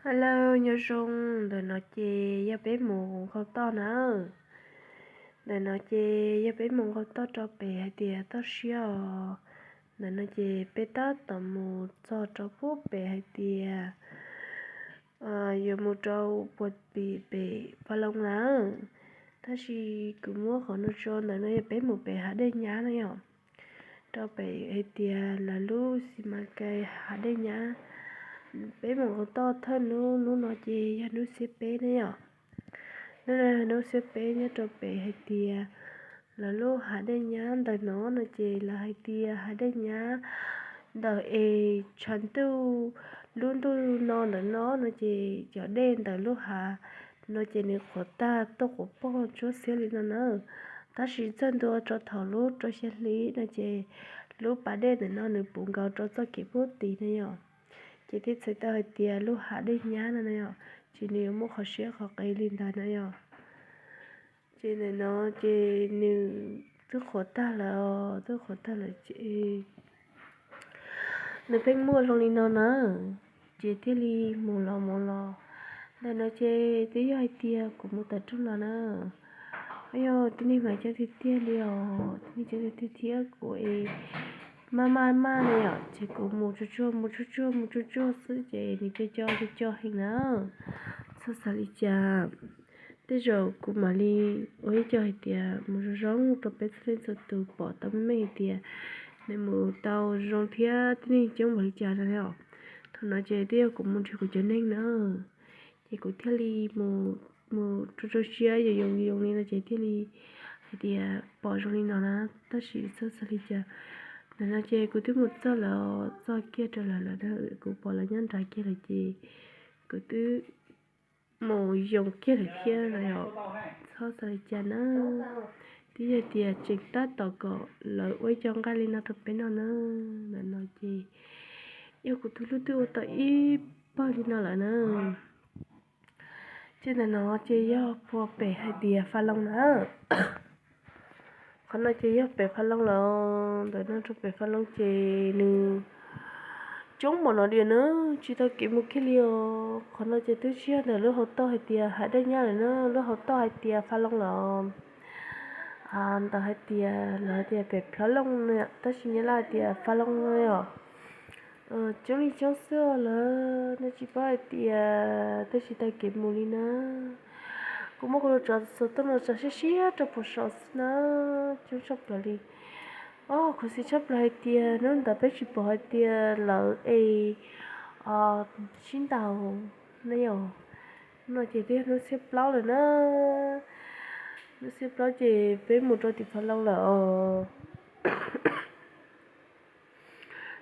Hello, nyob zoo, ntawm no ces yog peb mus nqaus toj na. Ntawm no ces yog peb mus nqaus toj rau pem hais tias toj siab os. Ntawm no ces peb tab tom mus txog rau pub pem hais tias yuav mus rau puag tim pem Faj Looj na. Tab sis kuv muab qhov no tso ntawm no yog peb mus pem hav dej nyab na yom. Rau pem hais tias lawv lub xi mas kais hav dej nyab. Peb mus nqaus toj thawj hnub, hnub no ces yog hnub xiab peb ne yom. Hnub no yog hnub xiab peb nyob rau pem hais tias lawv lub hav dej nyab ntawm no no ces lawv hais tias hav dej nyab ntawm es tshav ntuj, lub ntuj no ntawm no no ces cov dej ntawm lub hav no ces nws qhuav tag tuaj qhuav pog tsuab xiab li no na. Tab sis txog ntua rau thaum lub rau xya hli no ces lub pas dej ntawm no nws puv nkaus rau txoj kev pub tid na yom. Ces thiaj txhais tau hais tias lub hav dej nyab no na yom, ces nws yuav muaj qhov siab qhov qis li ntawd na yom. Ces ntawm no ces nws twb qhuav tag lawm, twb qhuav tag lawm ces nws pheej muaj zoo li no na, ces thiaj li mus los mus los. Ntawm no ces twb yog hais tias kuv mus tawm rooj los na. Yog tib neeg mas coob tiag tiag li os, tib neeg coob tiag tiag thiab kuv es maj maj maj li yom, ces kuv mus tsuag tsuag mus tsuag tsuag mus tsuag tsuag xwb ces nws coob coob coob coob heev na. Txhob xav li cas, tej zaum kuv mam li ua ib co hais tias mus zoo zoo rau peb txhua leej txhua tus pom tau meej meej hais tias nws mus tau zoo thiab tib neeg coob npaum li cas no os. Thaum no ces twb yog kuv mus nrhiav kuv cov neeg na, ces kuv thiaj li mus rau rau siab yoos yoos yoos li no ces thiaj li hais tias pom zoo li no na. Tab sis txhob xav li cas, ntawm no ces kuv twb mus txog lawm, txog kiag rau lawv lawm, kuv pom lawv nyob nrad kiag lawm ces kuv twb mus yoos kiag lawm thiab no yom. Txhob xav li cas na, twb yog tias tseem tab tom kom lawv ua ib co nqaij li no rau peb noj na. Ntawm no ces yog kuv tus hlub twb ua tau ib pawg li no lawm na. Ces ntawm no ces yog puag pem hais tias Faj Looj na. Qhov no ces yog pem Faj Looj lawm, ntawm no rau pem Faj Looj ces nws coob npaum no diam na, tsis tau kev mus kiag li os. Qhov no ces twb tsis yog ntawm lub hauv toj hais tias hav dej nyab lawm na, lub hauv toj hais tias Faj Looj lawm. Ntawd hais tias lawv hais tias pem Faj Looj, tab sis Nyab Laj hais tias Faj Looj no yom. Coob li coob xwb lawm, nej tsis paub hais tias twb tsis tau kev mus li na. Kuv muab kuv tus tsov xov tooj no tso siab siab rau puag saum xwb na, coob tshaj plaws li. Os, khuv xim tshaj plaws hais tias hnub ntawd peb tsis pom hais tias lawv es sib ntaus ne yom. Hnub no ces twb yog hnub xiab plaub lawm na. Hnub xiab plaub ces peb mus rau tim Faj Looj lawm os.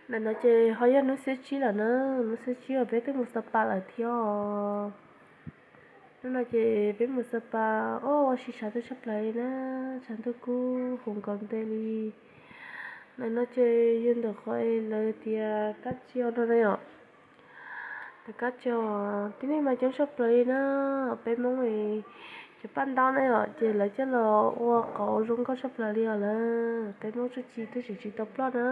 Ntawm no ces ho yog hnub xiab tsib lawm na, hnub xiab tsib uas peb twb mus Xa Pas lawm thiab os. Hnub no ces peb mus Xa Pas, o, ua si tshav ntuj tshaj plaws li na, tshav ntuj kub huv nkaus nte li. Ntawm no ces yog ntawm qhov lawv tias kab tsiaus no na yom. Ntawm kab tsiaus, tib neeg mas coob tshaj plaws li na, peb Hmoob cov paj ntaub na yom, ces lawv coj los ua qauv zoo nkauj tshaj plaws li os lawm. Peb Hmoob tsuj ci twb tseem tsis tau ploj na,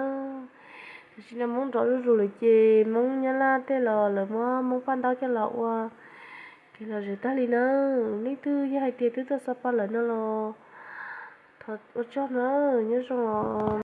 tam sim no Hmoob nrov zuj zus lawm ces Hmoob Nyab Laj tej los lawv muab Hmoob paj ntaub coj los ua kev lom zem tag li na. Leej twg yog hais tias twb tuaj Xa Pas lawm no los thov ua tsaug na, nyob zoo os.